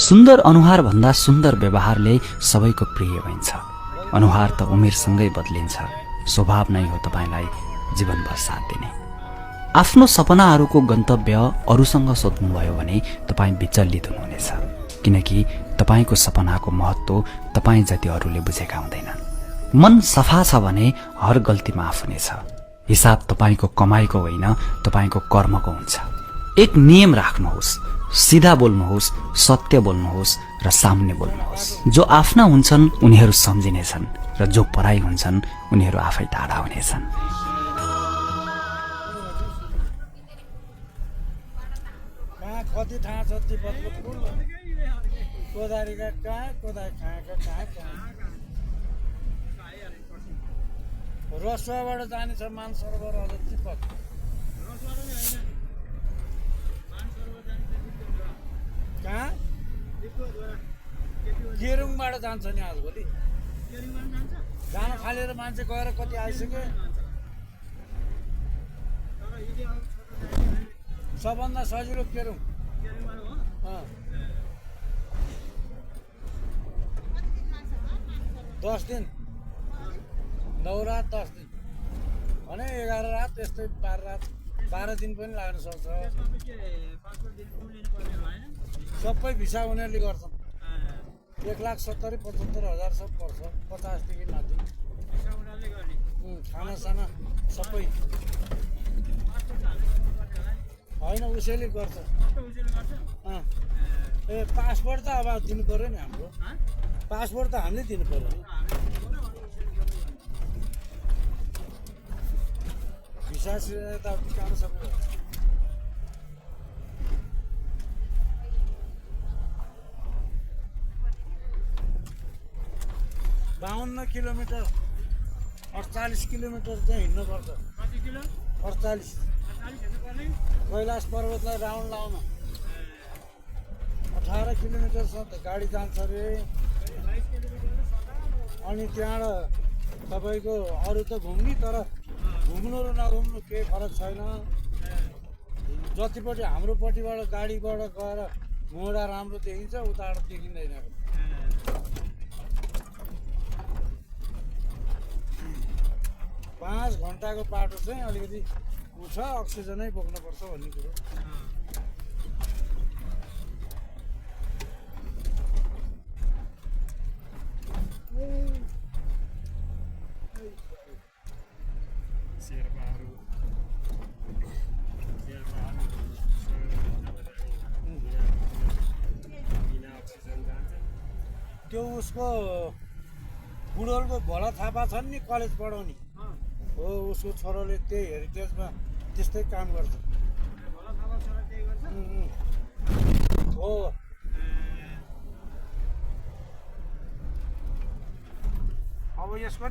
सुन्दर अनुहार भन्दा सुन्दर व्यवहारले सबैको प्रिय भइन्छ। अनुहार त उमेरसँगै बदलिन्छ, स्वभाव नै हो तपाईलाई जीवनभर साथ दिने। आफ्नो सपनाहरूको गन्तव्य अरूसँग सोध्नुभयो भने तपाईँ विचलित हुनुहुनेछ, किनकि तपाईको सपनाको महत्त्व तपाईँ जति अरूले बुझेका हुँदैनन्। मन सफा छ भने हर गल्ती माफ हुनेछ। हिसाब तपाईको कमाइको होइन, तपाईको कर्मको हुन्छ। एक नियम राख्नुहोस्, सीधा बोल्नुहोस्, सत्य बोल्नुहोस् र सामान्य बोल्नुहोस्। जो आफ्ना हुन्छन् उनीहरू सम्झिनेछन् र जो पराई हुन्छन् उनीहरू आफै टाढा हुनेछन्। कति थाहा छ तिब्बतको फुल कोदारीका कहाँ कोदारी खाँका कहाँ रसुवाबाट जाने छ मानसरोवर अझ तिब्बत कहाँ केरुङबाट जान्छ नि आजभोलि जान खालेर मान्छे गएर कति आइसक्यो। सबभन्दा सजिलो केरुङ 10 दिन 9 रात 10 दिन भने 11 रात त्यस्तै 12 दिन पनि लाग्न सक्छ। सबै भिसा उनीहरूले गर्छन्। 1,70,000-75,000 सब पर्छ, 50 देखि माथि खानासाना सबै होइन उसैले गर्छ। ए पासपोर्ट त अब दिनु पर्यो नि, हाम्रो पासपोर्ट त हामीले दिनु पर्यो नि। भिसा त काम सबै 52 किलोमिटर 48 किलोमिटर चाहिँ हिँड्नुपर्छ। कति किलो? 48 कैलाश पर्वतलाई राउन्ड लाउन 18 किलोमिटर छ त गाडी जान्छ अरे। अनि त्यहाँबाट तपाईँको अरू त घुम्ने, तर घुम्नु र नघुम्नु केही फरक छैन। जतिपट्टि हाम्रोपट्टिबाट गाडीबाट गएर मोडा राम्रो देखिन्छ, उताबाट देखिँदैन। 5 घन्टाको बाटो चाहिँ अलिकति छ, अक्सिजनै बोक्नुपर्छ भन्ने कुरो। त्यो उसको बुढोलको भोला थापा छन् नि कलेज पढाउने, हो उसको छोराले त्यही हेरिटेजमा त्यस्तै काम गर्छ। हो अब यसको